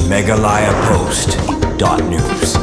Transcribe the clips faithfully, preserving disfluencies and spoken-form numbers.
Meghalaya Post dot news.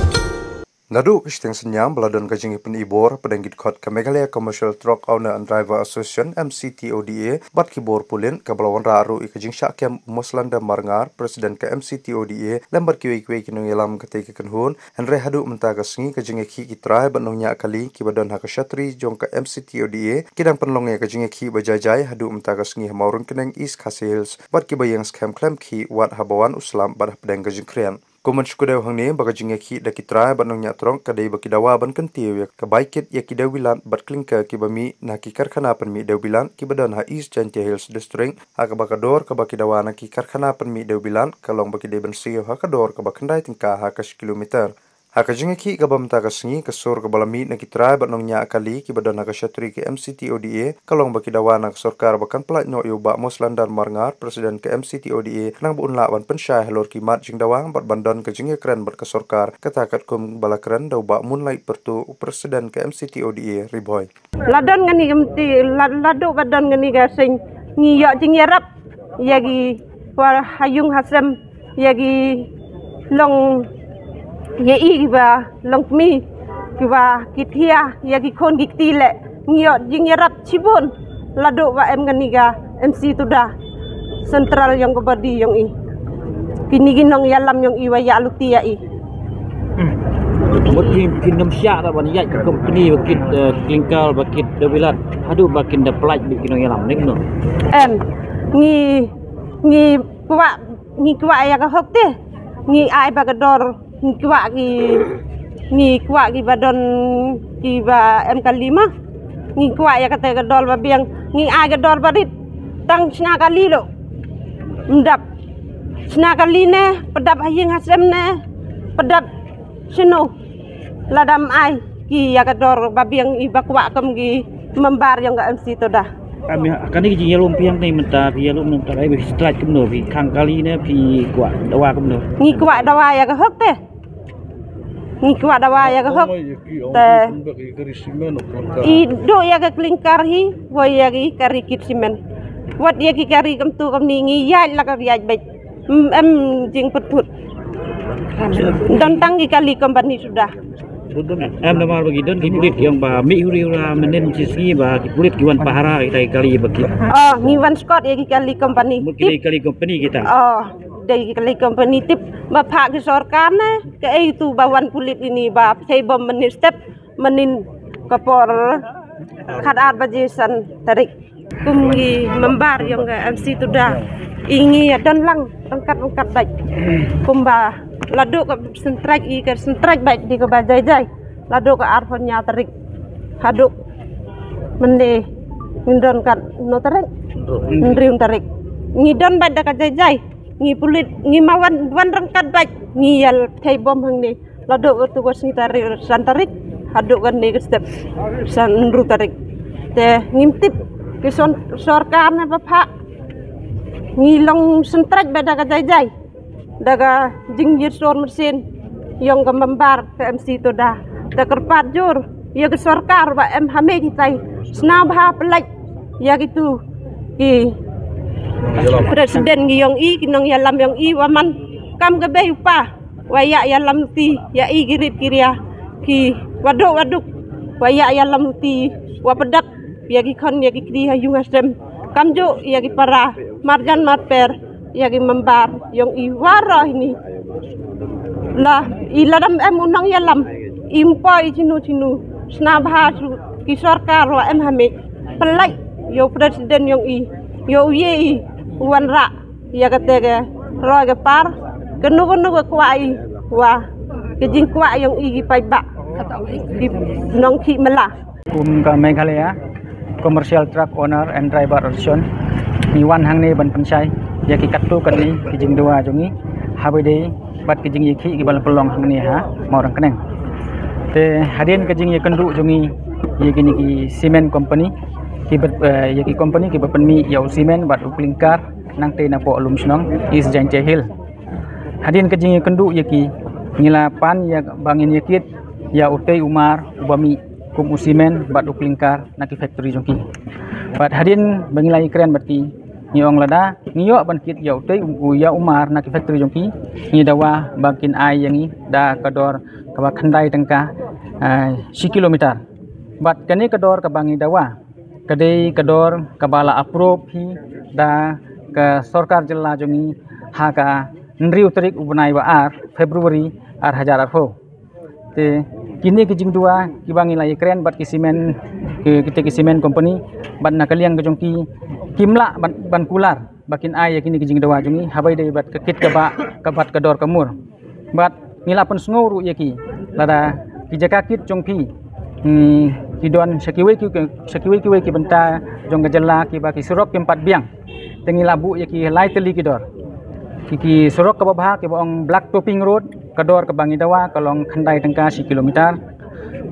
Naduh ka shiteng synñiang ba la don ka jingïapyni bor hapdeng ki dkhot ka Meghalaya Commercial Truck Owner and Driver Association, M C T O D A, bad ki bor pulit, kaba la wanrah ruh ïa ka jingshah kem u Moslanda Marngar, President ka M C T O D A, lem bad kiwei kiwei ki nongïalam katei ka kynhun. Hynrei haduh mynta ka sngi ka jingïakhih ki trai bad nongñiah kali kiba don ha ka shatri jong ka M C T O D A ki dang pynlong ïa ka jingïakhih ba jai jai haduh mynta ka sngi ha Mawryngkneng, East Khasi Hills, bad kiba ïeng skhem khlem khih wat haba wan u slap bad hapdeng ka jingkhriat. Kum ban shu kdew hangne ba ka jingïakhih da ki trai bad nongñiah truck ka dei ba ki dawa ban kyntiew ïa ka bai kit ïa ki dewbilat bad klinker kiba mih na ki karkhana pynmih dewbilat kiba don ha East Jaintia Hills District, ha kaba ka dor kaba ki dawa na ki karkhana pynmih dewbilat ka long ba ki dei ban siew ha ka dor kaba khyndai tyngka ha ka shi kilometer. Ha ka jingïakhih kaba mynta ka sngi, ka sur kaba la mih na ki trai bad nongñiah kali kiba don ha ka shatri ka M C T O D A ka long ba ki dawa na ka sorkar ba kan pyllait noh ïa u Bah Moslandar Marngar, President ka M C T O D A, khnang ba un lah ban pynshai halor ki mat jingdawa bad ban don ka jingïakren bad ka sorkar, kata katkum ba la kren da u Bah Moonlight Pyrtuh, u President ka M C T O D A Ri Bhoi. La don kane ka mti, la, la duh ba don kane ka seng, ngi ïoh jingïarap ïa ki, wa ha ïung ha sem, ïa ki long, ïa i kiba long kmie, kiba ki thiah, ïa ki khun ki kti leh, ngi ïoh jingïarap shibun, la duh ba em kane ka M C Tuda, central ïong ka body ïong i. Kine ki nongïalam ïong i wa ïa luti ïa i. Mut phi, phin ym shah da ban ïaid ka company ba kit, eh, klinker, ba kit dewbilat. Haduh ba kin da pyllait bad ki nongïalam ne kumno? Em, ngi, ngi kwah, ngi kwah ïa ka hok te. Ngi ai ba ka dor, ngi kwah ki, ngi kwah ki ba don ki ba em kali ma. Ngi kwah ïa kata ka dor ba biang, ngi ai ka dor ba rit. Tang shna kali lo. Mdap. Shna kali ne, pdap ha ïing ha sem ne, pdap shino. Lada ym ai ki ïa ka dor ba biang i ba kwah kum ki member ïong ka M C Tuda. Ami kane ki jingïalum phi ïa kane mynta, phi ïalum mynta ai ba phi strike kumno, phi khang kali ne phi kwah dawa kumno? Ngi kwah dawa ïa ka hok te. Ngi kwah dawa ïa ka hok. Te i duh ïa ka klinker hi, woi ïa ki kari kit simen. Wat ïa ki kari kumtu kumni ngi ïaid la ka ïaid beit. Em jingpyntut. Don tang ki kali company suda. Em namar ba ki don ki pulit ïong ba mih huri hura mynnin shi sngi ba ki pulit ki wan pahara kita ki kali ba ki. Oh, ngi wan skot ïa ki kali company. Mut ki kali company kita. Oh, dei ki kali company tip ba phah ki sorkar ne kaei tu ba wan pulit ini ba pynthei bom mynnin step. Mynnin ka por khatar baje san tarik. Kum ngi member ïong ka M C Tuda, i ngi ïa don lang ryngkat ryngkat bad kumba la duh ka central i ka central bad dei kaba jai jai. La duh ka arphew hynñiew tarik haduh mynne ngi don katno tarik? Hynriew tarik. Ngi don bad da ka jai jai. Ngi pulit ngi ma wan wan ryngkat bad ngi ïa pynthei bom hangne. La duh katu ka sngi tarik san tarik haduh kane ka step san hynriew tarik. Te ngim tip ki sorkar ne ba phah. Ngi long central bad da ka jai jai da ka jingïasur mynsiem ïong ka member ka M C Tuda. Te kyrpad jur ïa ka sorkar ba em ha mei kitai sngewbha pyllait ïa kitu ki president ki ïong i, ki nongïalam ïong i, wa man kam ka bei u pa. Wa ïa ïalam ti ïa i ki rit ki ria ki wa duk wa duk, wa ïa ïalam ti wa pdap ïa ki khon ïa ki kri ha ïung ha sem, kamjuh ïa ki para marjan marper, ïa ki member ïong i waroh ini. La i la dam em u nongïalam, im poi i chinu chinu, sngewbha ki sorkar wa em ha mei pyllait ïa u president ïong i, ïa u ïe i u wanrah ïa kata ka roi ka par, kano kano ka kwah i, wa ka jingkwah ïong i ki paidbah ki nongkhih mela. Kum ka Meghalaya Commercial Truck Owner and Driver Association, ngi wan hangne ban pynshai ïa ki katto katne ki jingdawa jong ngi haba ïadei bad ki jingïakhih kiba la pynlong hangne ha Mawryngkneng. Te hadien ka jingïakynduh jong ngi ïa kine ki cement company, ki ba, eh, ïa ki company kiba pynmih ïa u cement bad u clinker nangtei napoh Lumshnong, East Jaintia Hills. Hadien ka jingïakynduh ïa ki, ngi la pan ïa ba ngin ïakit ïa utei u mar uba mih kum u cement bad u clinker na ki factory jong ki. Bad hadien ba ngi la ïakren bad ki, ngi ong lada ngi ïoh ban kit ïa utei u ïa u mar na ki factory jong ki, ngi dawa ba kin ai ïa ngi da ka dor kaba khyndai tyngka, eh, shi kilometer. Bad kane ka dor kaba ngi dawa ka dei ka dor kaba la approve hi da ka sorkar jylla jong ngi ha ka hynriew tarik u bnai ba ar February ar hajar arphew. Te kine ki jingdawa kiba ngi la ïakren bad ki cement, ki, kita ki cement company, bad na ka liang ka jong ki, kim lah ban, ban kular ba kin ai ïa kine ki jingdawa jong ngi haba ïadei bad ka kit kaba, ka bad ka dor ka mur. Bad ngi la pynsngew ruh ïa ki, lada ki jaka kit jong phi, hmm, ki don sha kiwei ki, sha kiwei kiwei ki bynta jong ka jylla kiba ki surok kim pat biang. Te ngi la buh ïa ki lai tylli ki dor. Ki, ki surok kaba bha kiba ong black topping road, ka dor kaba ngi dawa ka long khyndai tyngka shi kilometer.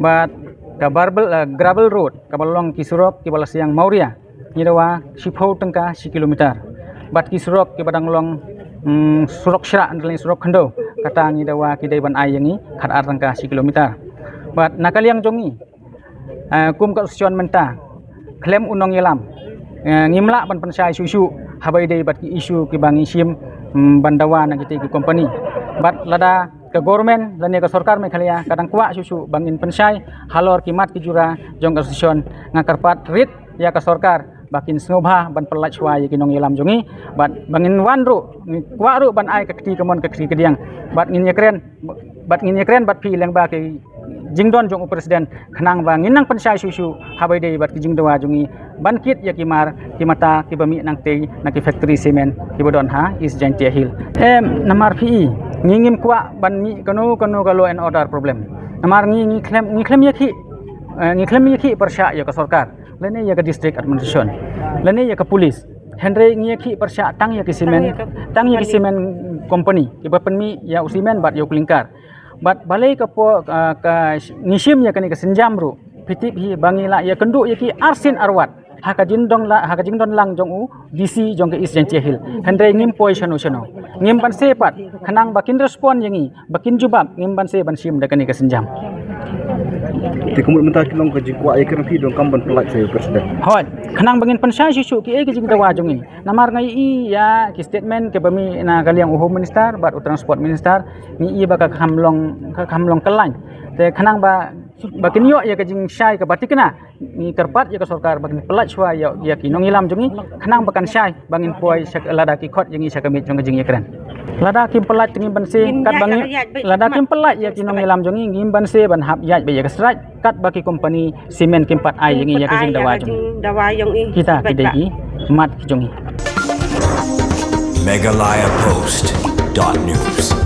Bad ka barbel, eh, gravel road kaba long ki surok kiba la siang Mawria, ngi dawa shiphew tyngka shi kilometer. Bad ki surok kiba dang long, mm, surok shrah, ndaleng surok khyndew, kata ngi dawa ki dei ban ai ïa ngi khatar tyngka shi kilometer. Bad na ka liang jong ngi, eh, kum ka association mynta, khlem u nongïalam, eh, ngim lah ban pynshai shuh shuh haba ïadei bad ki issue kiba ngi shim, mm, ban dawa na kita ki company. Bad lada ka government lane ka sorkar Meghalaya ka dang kwah shuh shuh ba ngin pynshai halor ki mat ki jura jong ka association, nga kyrpad rit ïa ka sorkar ba kin sngewbha ban pyllait shuwa ïa ki nongïalam jong ngi. Bad ba ngin wan ruh, ngi kwah ruh ban ai ka kti kamon ka kti kadiang. Bad ngin ïakren, bad ngin ïakren bad phi lyngba ki jingdon jong u president, khnang ba ngin nang pynshai shuh shuh haba ïadei bad ki jingdawa jong ngi ban kit ïa ki mar ki mata kiba mih nangtei na ki factory cement kiba don ha East Jaintia Hill. Em, namar phi, ngi ngim kwah ban mih kano kano ka law and order problem. Namar ngi, ngi khlem, ngi khlem ïakhih, eh, ngi khlem ïakhih pyrshah ïa ka sorkar lane ïa ka district administration lane ïa ka police. Hynrei ngi ïakhih pyrshah tang ïa ki cement, tang ïa ki cement company kiba pynmih ïa u cement bad ïa u clinker. Bad balei ka por, ah, ka ngi shim ïa kane ka sienjam ruh, phi tip hi ba ngi la ïakynduh ïa ki arsien arwat ha ka jingdon la, ha ka jingdon lang jong u D C jong ka East Jaintia Hill. Hynrei ngim poi shano shano, ngim banse pat, khnang ba kin respond ïa ngi, ba kin jubab, ngim banse ban shim da kane ka sienjam. Te kumno mynta ki long ka jingkwah ïa ka phi donkam ban pyllait shuwa ïa u president? Hooid, khnang ba ngin pynshai shuh shuh kiei ki jingdawa jong ngi. Namar nga ïohi ïa ki statement kiba mih na ka liang u Home Minister bad u Transport Minister, ngi ïohi ba ka kham long, ka kham long kyllain. Te khnang ba, ba kin ïoh ïa ka jingshai kaba thikna, ngi kyrpad ïa ka sorkar ba kin pyllait shuwa ïa, ïa ki nongïalam jong ngi, khnang ba kan shai ba ngin poi sha, lada ki khot ïa ngi sha ka miej jong ka jingïakren. Lada kim pyllait te ngim banse, katba ngi, lada kim pyllait ïa ki nongïalam jong ngi, ngim banse ban hap ïaid beit ïa ka strike katba ki company cement kim pat ai ïa ngi ïa ka jingdawa jong ngi. Kita ki dei ki mat ki jong ngi. Meghalaya Post dot news.